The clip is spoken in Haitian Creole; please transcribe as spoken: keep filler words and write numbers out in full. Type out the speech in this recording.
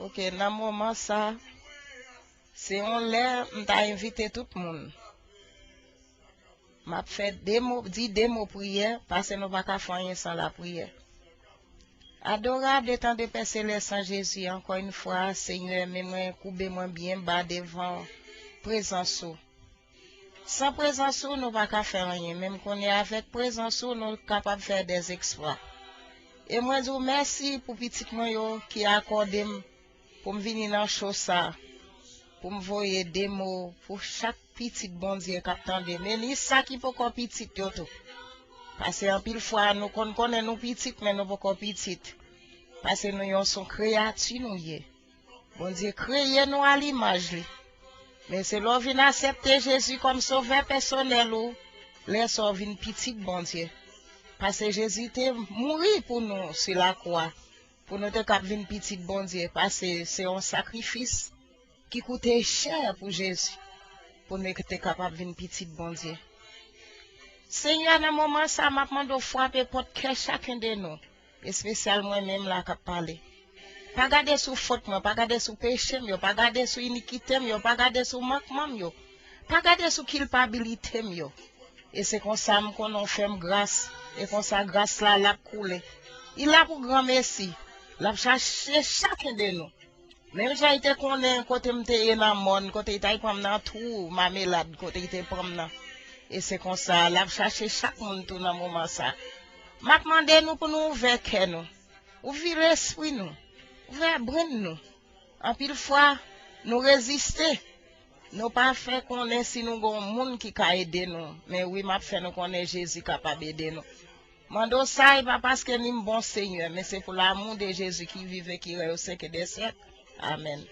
Ok, nan moman sa, se yon lè m ta envite tout moun. M ap fè de mo, di de mo priyè, paske nou pa ka fè anyen san lapriyè. Adorab, etan de Pè Selès an Jezi, ankò yon fwa, Senyè, men mwen koube mwen byen ba devan prezans ou. San prezans ou, nou pa ka fè anyen, men m konnen avèk prezans ou, nou kapab fè dèzeksplwa. E mwen di w mèsi pou pitit mwen yo ki akòde m pou m vini nan cho sa, pou m voye de mo pou chak pitit Bondye k ap tande. Men ni sa ki poko pitit yo tou. Paske anpil fwa nou konn konnen nou pitit, men nou poko pitit. Paske nou yon son kreyati nou ye. Bondye kreye nou a limaj li. Men se lè w vin aksepte Jezi kòm sovè pèsonèl ou, lè sa w vin pitit Bondye. Paske Jezi te mouri pou nou sou lakwa, pou nou te kab vin pitit Bondye. Paske se yon sakrifis ki koute chè pou Jezi, pou nou te kapab vin pitit Bondye. Senyè, nan moman sa, m ap mande w frape pòt kè chaken de nou, espesyal mwen menm la k ap pale. Pa gade sou fot mwen, pa gade sou peche m yo, pa gade sou inikite m yo, pa gade sou mankman m yo, pa gade sou kilpabilite m yo. E se konsa m konnen w fè m gras, e konsa gras la l ap koule. Li la pou granmesi, l ap chache chaken de nou. Menm jan li te konnen kote m te ye nan mòn, kote li t al pran m nan twou mamelad, kote li te pran m nan. E se konsa, l ap chache chak moun tou nan moman sa. M ap mande nou pou nou ouvè kè nou, ouvri lespri nou, ouvè brenn nou. Anpil fwa, nou reziste. Nou pa fè konnen si nou gen yon moun ki ka ede nou. Men wi, m ap fè nou konnen Jezi kapab ede nou. Mande w sa, e pa paske ni m bon Senyè, men se pou lamou de Jezi ki viv e ki rèy o syèk e dè syèk. Amèn.